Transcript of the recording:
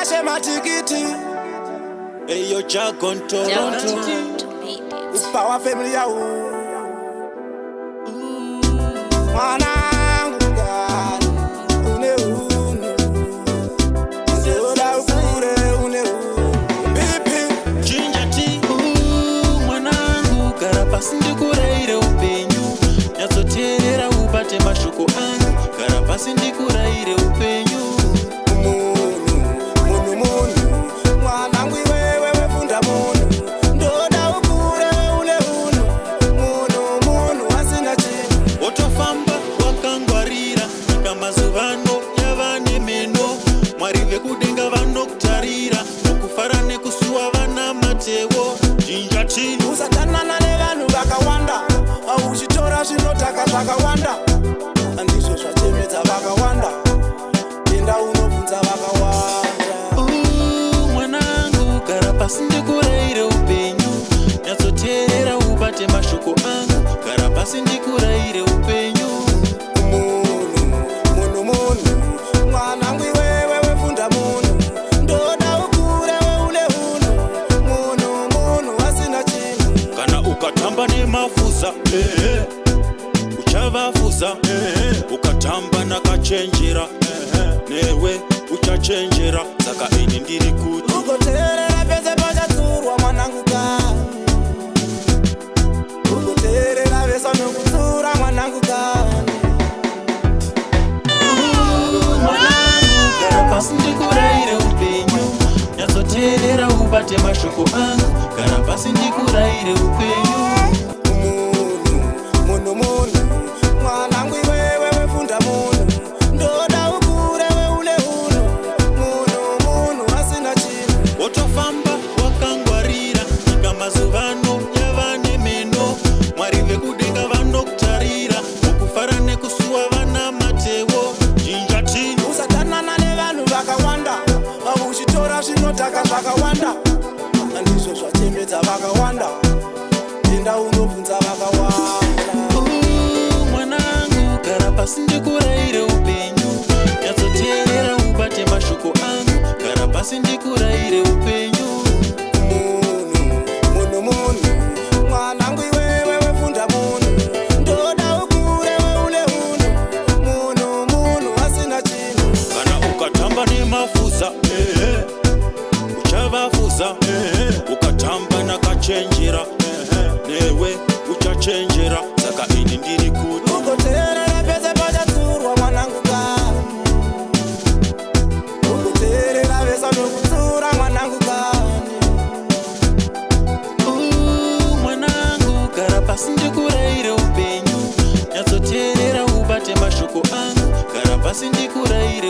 Tinashe Matikiti. Eyo Jagon Toronto. Power family yau. Mwanangu gani une hunhu. Ndoda ukure une hunhu. Pipi. Ginger tea. Ooh, mwanangu gara pasi ndikuraire upenyu. Nyatsoteerera ubate mashoko angu. Gara pasi ndikuraire upenyu. Munhu, munhu, munhu. Mwanangu iwewe wefunda munhu. Ndoda ukure une hunhu. Munhu, munhu asina chinhu. Wotofamba wakangwarira nyika mazuvano yava nemeno. Mwari vekudenga vanokutarira. Mukufara nekusuwa vana matewo. Ginger tea. Usadanana nevanhu vakawanda, uchitora zvinodhaka zvakawanda, ndizvo zvachemedza vakawanda. Enda unobvunza vakawanda. Ooh, mwanangu gara pasi ndikuraire upenyu. Nyatsoteerera ubate mashoko angu. Gara pasi ndikuraire upenyu. Munhu, munhu, munhu. Mwanangu iwewe wefunda munhu. Ndoda ukure une hunhu. Munhu, munhu asina chinhu. Kana ukatamba nemafuza, ehe, uchavafuza, ehe. Ukatamba nakachenjera, ehe, newe uchachenjera. Saka ini ndiri kuti Ugoteerera pese pachatsurwa, mwanangu kani. Ugoteerera vese vanokutsura, mwanangu kani. Mwanangu gara pasi ndikuraire upenyu. Nyatsoteerera ubate mashoko angu. Gara pasi ndikuraire upenyu. Munhu, munhu, munhu. Mwanangu iwewe wefunda munhu. Ndoda ukure une hunhu. Munhu, munhu asina chinhu. Wotofamba wakangwarira nyika mazuvano yava nemeno. Mwari vekudenga vanokutarira. Mukufara nekusuwa vana matewo. Ginger tea. Usadanana nevanhu vakawanda, uchitora zvinodhaka zvakawanda, ndizvo zvachemedza vakawanda. Enda unobvunza vakawanda. Ooh, mwanangu gara pasi ndikuraire upenyu. Nyatsoteerera ubate mashoko angu. Gara pasi ndikuraire upenyu. Munhu, munhu, munhu. Mwanangu iwewe wefunda munhu. Ndoda ukure une hunhu. Munhu, munhu asina chinhu. Kana ukatamba nemafuza, ehe, uchavafuza, ehe. Ukatamba nakachenjera, ehe, newe uchachenjera. Saka ini ndiri kuti Ugoteerera pese pachatsurwa, mwanangu kani. Ugoteerera vese vanokutsura, mwanangu kani. Ooh, mwanangu gara pasi ndikuraire upenyu. Nyatsoteerera ubate mashoko angu. Gara pasi ndikuraire.